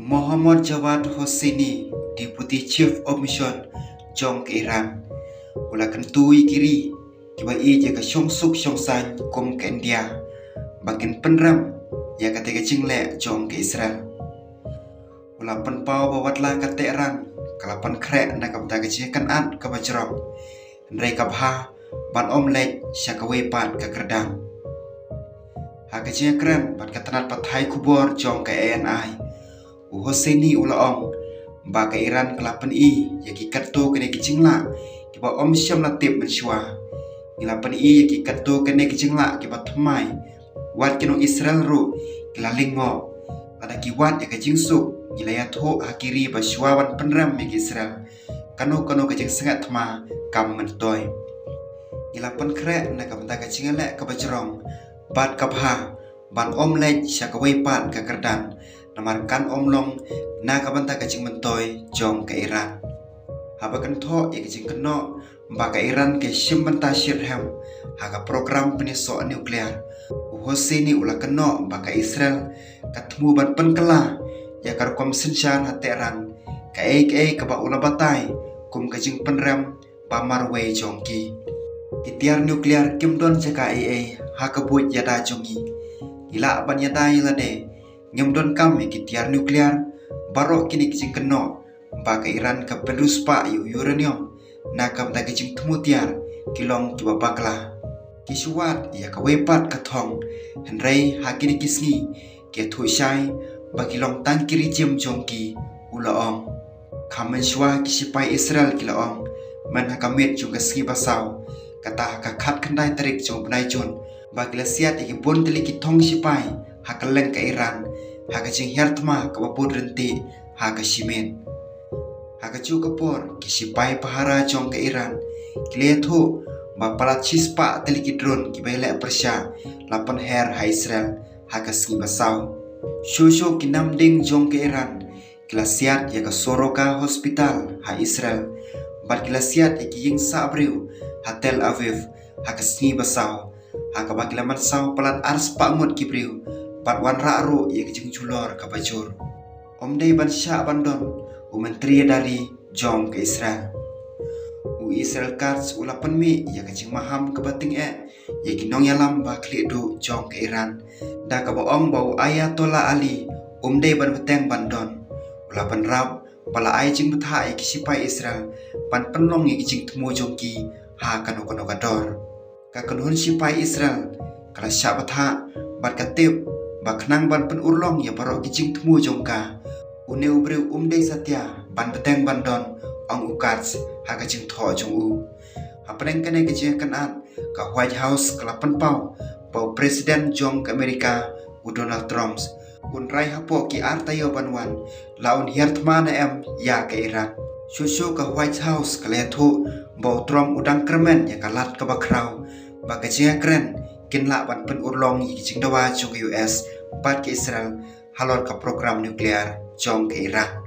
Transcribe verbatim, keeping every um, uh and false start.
Mohammad Javad Hosseini, Deputy Chief of Mission jong ka Iran, u la kyntu ïa ki ri kiba ïeit ïa ka shongsuk shongsaiñ kum ka India ba kin pynrem ïa kata ka jingleh jong ka Israel. U la pynpaw ba watla ka Tehran ka la pynkhreh na ka bynta ka jingïakynad kaba jrong, hynrei ka bha ban ym leit sha kawei pat ka kyrdan. Ha ka jingïakren bad ka tnat pathai khubor jong ka A N I, u Hosseini u la ong ba ka Iran ka la pyni ïa ki katto katne ki jinglah kiba ym shym la tip mynshuwa. Ngi la pyni ïa ki katto katne ki jinglah kiba thymmai. Wat ki nong Israel ruh ki la lyngngoh. Lada ki wad ïa ka jingsuk, ngi la ïathuh ha ki ri ba shuwa ban pynrem ïa ka Israel, kano kano ka jingsngewthuh thma kam myntoi. Ngi la pynkhreh na ka bynta ka jingïaleh kaba jrong bad ka bha ban ym leit sha kawei pat ka kyrdan, namar kan ym long na ka bynta ka jingmyntoi jong ka Iran. Haba kynthoh ïa ka jingkynnoh ba ka Iran ka shim bynta shitrhem ha ka program pynïasoh nuclear, u Hosseini u la kynnoh ba ka Israel ka thmu ban pynkylla ïa ka rukom synshar ha Tehran, kaei kaei kaba u la batai kum ka jingpynrem ba marwei jong ki. Ki tiar nuclear kim don jaka ei ei ha ka buit ïada jong ngi. Ngi lah ban ïada ïa lade, ngim donkam ïa ki tiar nuclear. Baroh kine ki jingkynnoh ba ka Iran ka pynriewspah ïa u uranium na ka bynta ki jingthmu tiar ki long kiba bakla. Ki shu wad ïa kawei pat ka thong, hynrei ha kine ki sngi ki ïathuh shai ba ki long tang ki ri jim jong ki, u la ong. Kham mynshuwa ki shipai Israel ki la ong mynta ha ka miet jong ka sngi basaw, kata ha ka khatkhyndai tarik jong u bnai Jun, ba ki la siat ïa ki bun tylli ki thong shipai ha kylleng ka Iran ha ka jinghiar thma kaba bud ryntih ha ka shimet. Ha kajuh ka por, ki shipai pahara jong ka Iran ki la ïathuh ba palat shispah tylli ki drone kiba ïaleh pyrshah la pynher ha Israel ha ka sngi basaw. Shuh shuh ki namding jong ka Iran ki la siat ïa ka Soroka Hospital ha Israel, bad ki la siat ïa ki ïing sah briew ha Tel Aviv ha ka sngi basaw, ha kaba ki la mynsaw palat arspah ngut ki briew bad wanrah ruh ïa ka jingjulor kaba jur. Ym dei ban shah ban don u Myntri Ïada Ri jong ka Israel. U Israel Katz u la pynmih ïa ka jingmaham kaba tyngeh ïa ki nongïalam ba khlieh duh jong ka Iran, da kaba ong ba u Ayatollah Ali um dei ban bteng ban don. U la pynrap ba la ai jingbthah ïa ki shipai Israel ban pynlong ïa ki jingthmu jong ki ha kano kano ka dor. Ka kynhun shipai Israel ka la shah bthah bad ka tip ba khnang ban pynurlong ïa baroh ki jingthmu jong ka, une u briew um dei satia ban bteng ban don, ong u Katz ha ka jingthoh jong u. Hapdeng kane ka jingïakynad, ka White House ka la pynpaw ba u President jong ka Amerika, u Donald Trump, un rai hapoh ki ar taïew ban wan, la un hiar thma ne em ïa ka Iran. Shuh shuh ka White House ka la ïathuh ba u Trump u dang kyrmen ïa ka lad kaba khraw ba ka jingïakren kin lah ban pynurlong ïa ki jingdawa jong ka U S bad ka Israel halor ka program nuclear jong ka Iran.